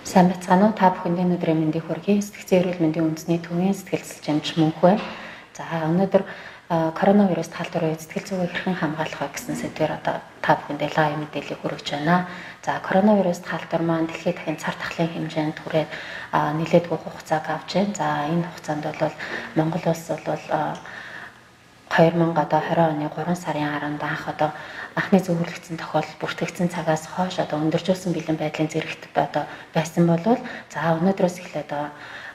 Сайн байцгаана уу? Та бүхэнд энэ өдрийн мэндийг хүргэе. Сэтгцэн эрүүл мэндийн үндэсний төвийн сэтгэл зүйч Мөнх байна. За өнөөдөр коронавирус халдварын үед сэтгэл зүгээ хэрхэн хамгаалах вэ гэсэн сэдвээр одоо та бүхэндээ лайв мэдээллийг хүргэж байна. За коронавирус халдвар маань дэлхийд дахин цар тахлын хэмжээнд хүрээд нэлээдгүй хугацааг авч байна. За энэ хугацаанд бол Монгол улс бол 2020 оны 3 сарын 10-нд анх одоо анхны зөвөрлөгдсөн тохиолдол бүртгэгдсэн цагаас хойш одоо өндөржүүлсэн бэлэн байдлын зэрэгт одоо байсан болвол за өнөөдрөөс эхлээд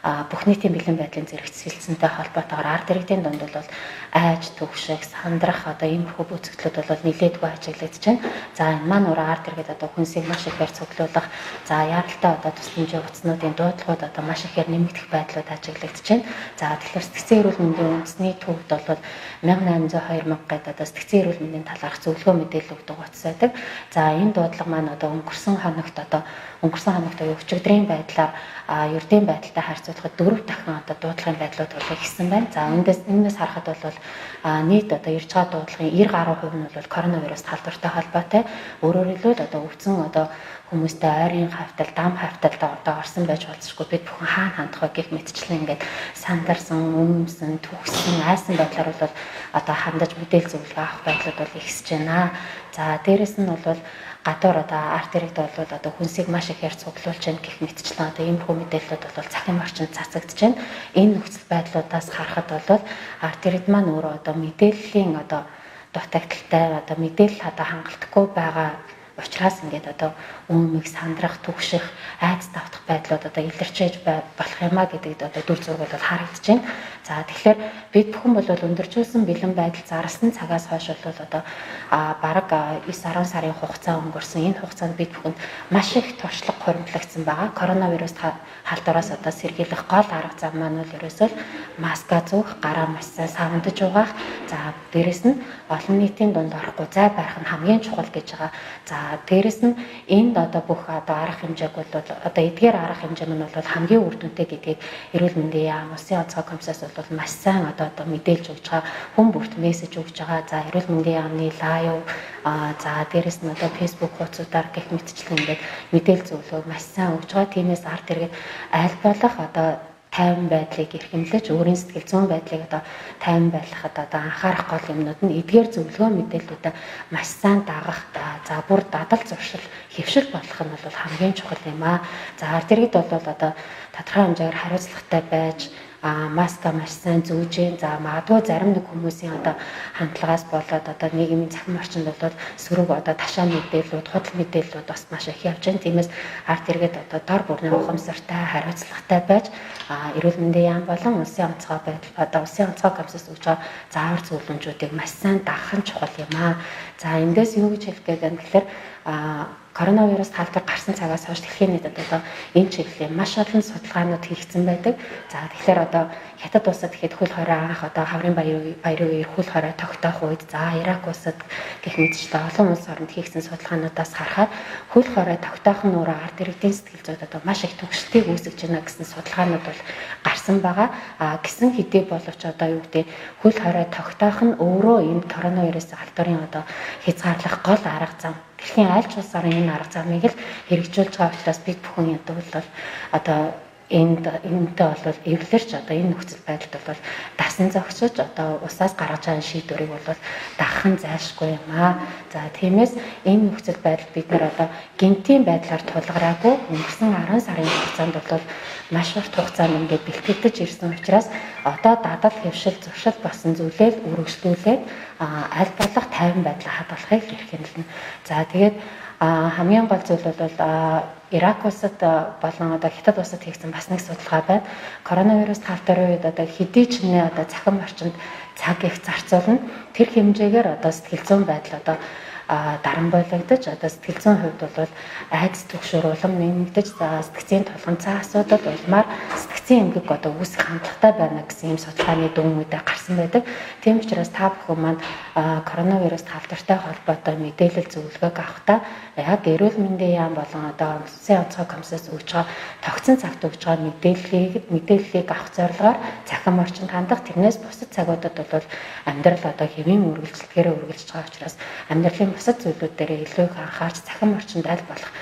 бүх нийтийн бэлэн байдлын зэрэгт сэлцэнтэй холбоотойгоор ард иргэдийн дунд бол айж түгших, сандрах одоо иймэрхүү үзэгдлүүд бол нэлээдгүй ажиглагдаж байна. За энэ маань өөрөө ард иргэд одоо хүнсийг маш ихээр цуглуулах, за яаралтай одоо тусламжийн утаснуудын дуудлагууд одоо маш ихээр нэмэгдэх байдлууд ажиглагдаж байна. За тэгэхээр сэтгцэн эрүүл мэндийн үндэсний төвд бол 1800 2000 гээд одоо сэтгцэн эрүүл мэндийн талаарх зөвлөгөө мэдээлэл өгдөг утас байдаг. За энэ дуудлага маань одоо өнгөрсөн хоногт өчигдрийн байдлаар ердийн байдалтай харьцуулахад 4 дахин одоо дуудлагын байдлууд бол ихсэн байна. За энэс харахад бол нийт одоо ирж байгаа дуудлагын 90 гаруй хувь нь бол коронавирус халдвартай холбоотой. Өөрөөр хэлбэл одоо өвцөн одоо хүмүүстэй ойрын хавтал, дам хавталд одоо орсон байж болзошгүй бид бүхэн хаана хандах вэ гэх мэтчлэн ингээд сандарсан, өмсөн, түгсэн, айсан байдлаар бол одоо хандаж мэдээлэл зөвлөгөө авах байдлууд бол ихсэж байна. За дээрэс нь бол гадуур одоо арт иргэд бол одоо хүнсийг маш ихээр цуглуулж байна гэх мэтчлэн одоо иймэрхүү мэдээллүүд бол цахим орчинд цацагдж байна. Энэ нөхцөл байдлуудаас харахад бол арт иргэд маань өөрөө одоо мэдээллийн одоо дутагдaltaй одоо мэдээлэл одоо хангалтгүй байгаа учраас ингээд одоо өмг сандрах, түгших, айц давтах байдлууд одоо илэрчээж болох юмаа гэдэгт одоо дүр зураг бол харагдаж байна. За тэгэхээр бид бүхэн бол өндөржүүлсэн бэлэн байдал зарласан цагаас хойш бол одоо бараг 9 10 сарын хугацаа өнгөрсөн. Энэ хугацаанд бид бүхэнд маш их туршлага хуримтлагдсан байгаа. Коронавирус халдвараас одоо сэргийлэх гол арга зам маань бол ерөөсөө маска зүүх, гараа маш сайн савндаж угаах. За дээрэс нь олон нийтийн дунд орохгүй зай барих нь хамгийн чухал гэж байгаа. За дээрэс нь энд одоо бүх одоо арга хэмжээг бол одоо эдгээр арга хэмжээ нь бол хамгийн үр дүнтэй гэдгийг эрүүл мэндийн яам, улсын онцгой комиссаас бол маш сайн одоо мэдээлж өгч байгаа, хүн бүрт мессеж өгч байгаа. За эрүүл мэндийн яамны лайв, за дээрэс нь одоо Facebook хуудасаар гэх мэтчлэн ингээд мэдээлэл зөвлөгөөг маш сайн өгч байгаа. Тиймээс ард иргэд аль болох одоо тайван байдлыг эрхэмлэж өөрийн сэтгэл зүйн байдлыг одоо тайван байлгахад одоо анхаарах гол юмнууд нь эдгээр зөвлөгөө мэдээллүүдээ маш сайн дагах, за бүр дадал зуршил хэвшил болох нь бол хамгийн чухал юм аа. За ард иргэд бол одоо тодорхой хэмжээгээр хариуцлагатай байж маска маш сайн зүүж гин. За магадгүй зарим нэг хүмүүсийн одоо хандлагаас болоод одоо нийгмийн цахим орчинд бол сөрөг одоо ташаа мэдээллүүд, худал мэдээллүүд бас маш их явж байна. Тиймээс ард иргэд одоо дор бүрний ухамсартай, хариуцлагатай байж эрүүл мэндийн яам болон улсын онцгой байдал одоо улсын онцгой комиссаас өгж байгаа заавар зөвлөмжүүдийг маш сайн дагах нь чухал юм аа. За эндээс юу гэж хэлэх гээд байна гэхээр коронавирус халдвар гарсан цагаас хойш дэлхийн нийтэд одоо энэ чиглэлийн маш олон судалгаанууд хийгдсэн байдаг. За тэгэхээр одоо Хятад улсад гэхэд хөл хорой анх одоо хаврын баярын үеэр хөл хорой тогтоох үед, за Ирак улсад гэх мэтчлэн олон улс оронд хийгдсэн судалгаануудаас харахад хөл хорой тогтоох нь өөрөө ард иргэдийн сэтгэл зүйд одоо маш их түгшилтийг үүсгэж байна гэсэн судалгаанууд бол гарсан байгаа. А гисэн хэдий боловч одоо юу гэдэг хөл хорой тогтоох нь өөрөө энэ коронавирус халдварын одоо хязгаарлах гол арга зам. Дэлхийн аль ч улс орон энэ арга замыг л хэрэгжүүлж байгаа учраас бид бүхэн ядуу бол одоо энэтэй бол эвлэрч одоо энэ нөхцөл байдалд бол дасан зогсож одоо усаас гаргаж байгаа шийдвэрийг бол дагах нь зайлшгүй юм аа. За тиймээс энэ нөхцөл байдалд бид нар одоо гэнтийн байдлаар тулгараагүй өнгөрсөн 10 сарын хугацаанд бол маш урт хугацаанд ингээд бэлтгэгдэж ирсэн учраас одоо дадал хэвшил зуршил болсон зүйлээ л үргэлжлүүлээд аль болох тайван байдлаа хадгалахыг эрхэмлэнэ. За тэгээд хамгийн гол зүйл бол Ирак улсад болон одоо Хятад улсад хийгдсэн бас нэг судалгаа байна. Коронавирус халдварын үед одоо хэдий ч нэ одоо цахим орчинд цаг их зарцуулна. Тэр хэмжээгээр одоо сэтгэл зүйн байдал одоо даран болгогдож одоо сэтгэл зүйн хувьд бол айдас түгшүүр улам нэмэгдэж, за сэтгцийн тулгамцаа асуудал улмаар сэтгцийн эмгэг одоо үүсэх хандлагатай байна гэсэн ийм судалгааны дүнүүдээ гарсан байдаг. Тийм учраас та бүхэн маань коронавирус халдвартай холбоотой мэдээлэл зөвлөгөөг авахдаа яг эрүүл мэндийн яам болон одоо улсын онцгой комиссаас өгж байгаа тогтсон цагт өгж байгаа мэдээллийг авах зорилгоор цахим орчинд хандах, тэрнээс бусад цагуудад бол амьдрал одоо хэвийн үргэлжлэлгээр үргэлжлэж байгаа учраас амьдралын бусад зүйлүүд дээр илүү их анхаарч цахим орчинд аль болох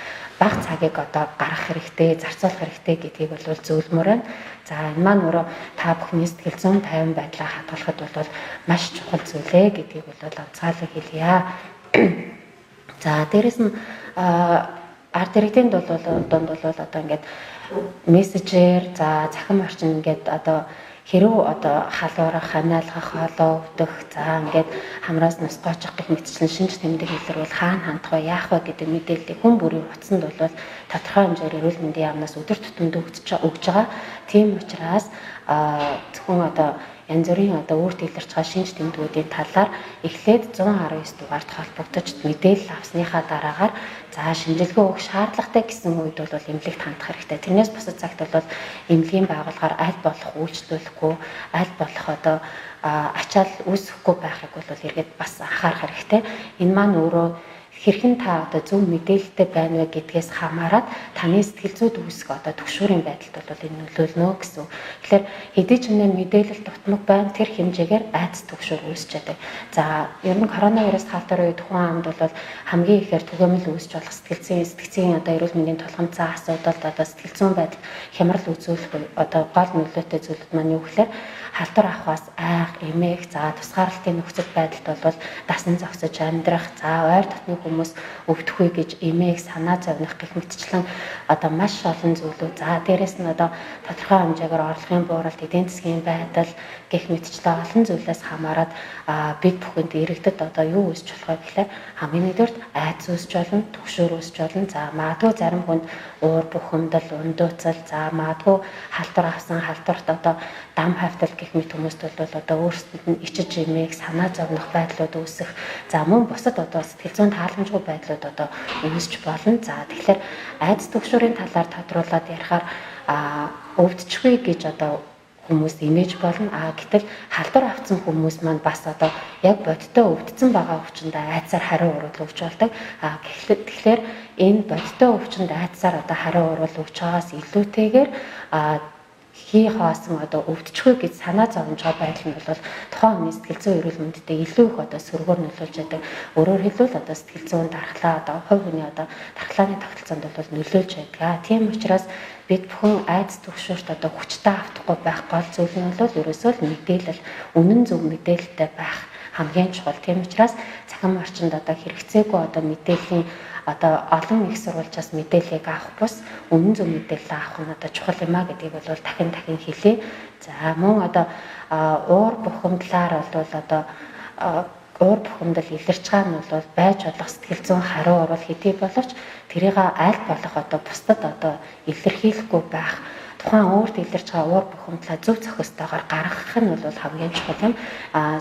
бага цагийг одоо гаргах хэрэгтэй, зарцуулах хэрэгтэй гэдгийг бол зөвлөмөр байна. За энэ маань өөрөө та бүхний сэтгэл зүйн тайван байдлаа хадгалахад бол маш чухал зүйлээ гэдгийг бол онцгойлон хэлье. За дээрэс нь ард иргэдийн бол донд бол одоо ингээд мессежээр за цахим орчин ингээд одоо хэрв одоо халуурах, ханиалгах, хоолоо өвдөх, за ингээд хамраас нусгоочих гэх мэтчлэн шинж тэмдэг илэрвэл хаана хандах вэ, яах вэ гэдэг мэдээллийг хүн бүрийн утсанд бол тодорхой хэмжээгээр эрүүл мэндийн яамнаас өдөр тутамд өгж байгаа. Тийм учраас зөвхөн одоо янз бүрийн одоо өөрт илэрч байгаа шинж тэмдгүүдийн талаар эхлээд 119 дугаарт холбогдож мэдээлэл авсныхаа дараагаар за шинжилгээ өгөх шаардлагатай гэсэн үед бол эмнэлэгт хандах хэрэгтэй. Тэрнээс бусад цагт бол эмнэлгийн байгууллагаар аль болох үйлчлүүлэхгүй, аль болох одоо ачаал үүсэхгүй байхыг бол иргэд бас анхаарах хэрэгтэй. Энэ маань өөрөө хэрхэн та одоо зөв мэдээлэлтэй байна вэ гэдгээс хамаарат таны сэтгэл зүйд үүсэх одоо түгшүүрийн байдалд бол энэ нөлөөлнө гэсэн. Тэгэхээр хэдий ч нэ мэдээлэл дутмаг байна, тэр хэмжээгээр айдас түгшүүр үүсч чаддаг. За ер нь коронавирус халдвар үед хүн амд бол хамгийн ихээр түгээмэл үүсч болох сэтгэл зүйн одоо эрүүл мэндийн тулгамдсан асуудалд одоо сэтгэл зүйн байдал хямрал үзүүлэх одоо гол нөлөөтэй зүйлүүд маань юу гэхээр халдвар авахаас айх, эмээх, за тусгаарлалтын нөхцөл байдалд бол дасан зогсож амьдрах, за ойр дотны хүмүүс өвдөхгүй гэж эмээх, санаа зовних гэх мэтчлэн одоо маш олон зүйлүүд. За дээрэс нь одоо тодорхой хэмжээгээр орлогын бууралт, эдийн засгийн байдал гэх мэтчлэн олон зүйлээс хамаарат бид бүхэнд иргэдэд одоо юу үүсч болох вэ гэхээр хамгийн нэгдүгээрт айдас үүсч болно, түгшүүр үүсч болно. За магадгүй зарим хүнд уур бухимдал, ундууцал, за магадгүй халдвар авсан халдварт одоо дам хавтал гэх мэт хүмүүст бол одоо өөрсдөд нь ичиж эмээх, санаа зовнох байдлууд үүсэх. За мөн бусад одоо сэтгэл зүйн тааламжгүй байдлууд одоо үүсч болно. За тэгэхээр айдас түгшүүрийн талаар тодруулаад ярихаар өвдчихвээ гэж одоо хүмүүс имэж болно. Гэтэл халдвар авсан хүмүүс маань бас одоо яг бодиттой өвдсөн байгаа өвчнөд айдсаар хариу уруул өгч болдог. Тэгэхээр энэ бодиттой өвчнөд айдсаар одоо хариу уруул өгч байгаас илүүтэйгээр хий хоосон одоо өвдчихгүй гэж санаа зовж байгаа байдал нь бол тухайн хүний сэтгэл зүйн эрүүл мэндэд илүү их одоо сөргөөр нөлөөлж байдаг. Өөрөөр хэлбэл одоо сэтгэл зүйн дархлаа одоо хувь хүний одоо дархлааны тогтолцоонд бол нөлөөлж байдаг. Тийм учраас бид бүхэн айдас түгшүүрт одоо хүчтэй автахгүй байх гол зүйл нь бол ерөөсөө л мэдээлэл, үнэн зөв мэдээлэлтэй байх хамгийн чухал. Тийм учраас цахим орчинд одоо хэрэгцээгүй одоо мэдээллийн одоо олон их сурвалжаас мэдээллийг авах бус үнэн зөв мэдээлэл авах нь одоо чухал юм а гэдгийг бол дахин дахин хэлье. За мөн одоо уур бухимдлаар бол одоо уур бухимдал илэрч байгаа нь бол байж болох сэтгэл зүйн хариу урвал хэдий боловч тэрийг аль болох одоо бусдад одоо илэрхийлэхгүй байх, тухайн өөрт илэрч байгаа уур бухимдлаа зөв зохистойгоор гаргах нь бол хамгийн чухал юм.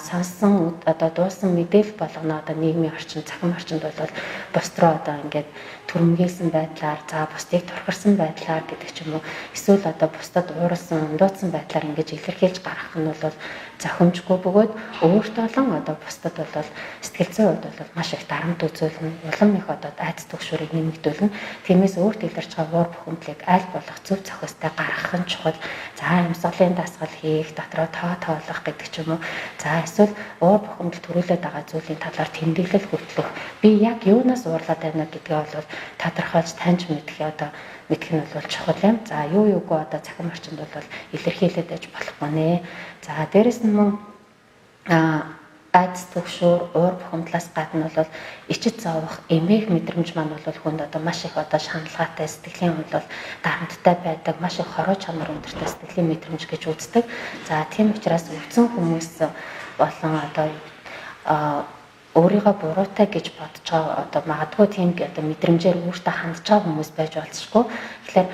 Сонссон одоо дуусан мэдээлэл болгоно одоо нийгмийн орчин, цахим орчинд бол бусд руу одоо ингээд түрмгийсэн байдлаар, за бусдыг турхирсан байдлаар гэдэг ч юм уу, эсвэл одоо бусдад ууралсан, ундууцсан байдлаар ингэж илэрхийлж гаргах нь бол зохимжгүй бөгөөд өөрт болон одоо бусдад бол сэтгэл зүйн хувьд бол маш их дарамт үзүүлнэ, улам их одоо айдас түгшүүрийг нэмэгдүүлнэ. Тиймээс өөрт илэрч байгаа уур бухимдлыг аль болох зөв зохистой гаргах нь чухал. За амьсгалын дасгал хийх, дотроо тоо тоолох гэдэг ч юм уу. За эсвэл уур бухимдал төрүүлээд байгаа зүйлийн талаар тэмдэглэл хөтлөх. Би яг юунаас уурлаад байна гэдгээ бол тодорхойлж таньж мэдэх одоо мэдэх нь бол чухал юм. За юу юугүй одоо цахим орчинд бол илэрхийлээд байж болохгүй нэ. За дээрэс нь мөн айдас түгшүүр, уур бухимдлаас гадна бол ичид зовох, эмээх мэдрэмж маань бол хүнд одоо маш их одоо шаналгаатай, сэтгэлийн хувьд бол дарамттай байдаг, маш их хороо чанар өндөртэй сэтгэлийн мэдрэмж гэж үздэг. За тийм учраас өвдсөн хүмүүс болон одоо өөрийгөө буруутай гэж бодож байгаа одоо магадгүй тийм одоо мэдрэмжээр өөртөө хандж байгаа хүмүүс байж болзошгүй. Тэгэхээр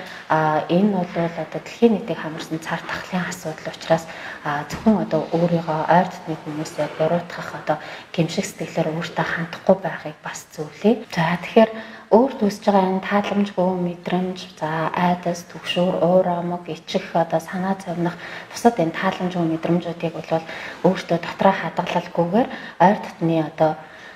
энэ бол одоо дэлхийн нийтийг хамарсан цар тахлын асуудал учраас зөвхөн одоо өөрийгөө ойр дотны хүмүүсээ буруутгах одоо гэмших сэтгэлээр өөртөө хандахгүй байхыг бас зөвлөе. За тэгэхээр өөрт үүсэж байгаа энэ тааламжгүй мэдрэмж, за айдас, түгшүүр, уур омог, ичих, одоо санаа зовнох бусад энэ тааламжгүй мэдрэмжүүдийг бол өөртөө дотроо хадгалалгүйгээр ойр дотны одоо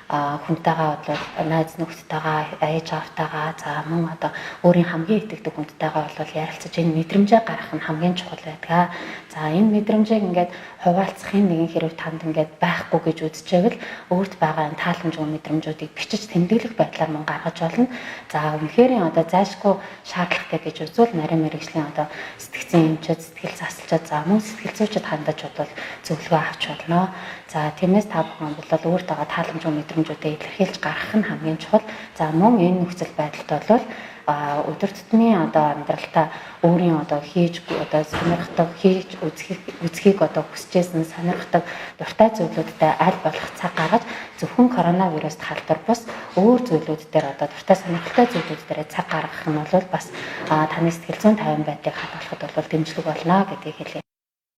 Хүнтэйгээ бол найз нөхдөдтэйгээ, ээж аавтайгаа, за мөн одоо өөрийн хамгийн итгэдэг хүнтэйгээ бол ярилцаж энэ мэдрэмжээ гаргах нь хамгийн чухал байдаг. За энэ мэдрэмжийг ингээд хуваалцахын нэгэн хэрэг танд ингээд байхгүй гэж үзчихвэл өөрт байгаа энэ тааламжгүй мэдрэмжүүдийг бичиж тэмдэглэх байдлаар мөн гаргаж болно. За үнэхээр одоо зайлшгүй шаардлагатай гэж үзвэл нарийн мэргэжлийн одоо сэтгцийн эмчид, сэтгэл засалчид, за мөн сэтгэл зүйчид хандаж бол зөвлөгөө авч болно. За тиймээс та бүхэн бол өөрт байгаа тааламжгүй мэдрэмжүүдээ илэрхийлж гаргах нь хамгийн чухал. За мөн энэ нөхцөл байдалд бол өдөр тутмын одоо амьдралтаа өөрийн одоо хийж одоо сонирхдаг, хийж үзхийг одоо хүсэжсэн сонирхдаг дуртай зүйлүүдтэй аль болох цаг гаргаж зөвхөн коронавируст халдвар бус өөр зүйлүүд дээр одоо дуртай сонирхолтой зүйлүүд дээр цаг гаргах нь бол бас таны сэтгэл зүйн тайван байдлыг хадгалахад бол дэмжлэг болно гэдгийг хэлье.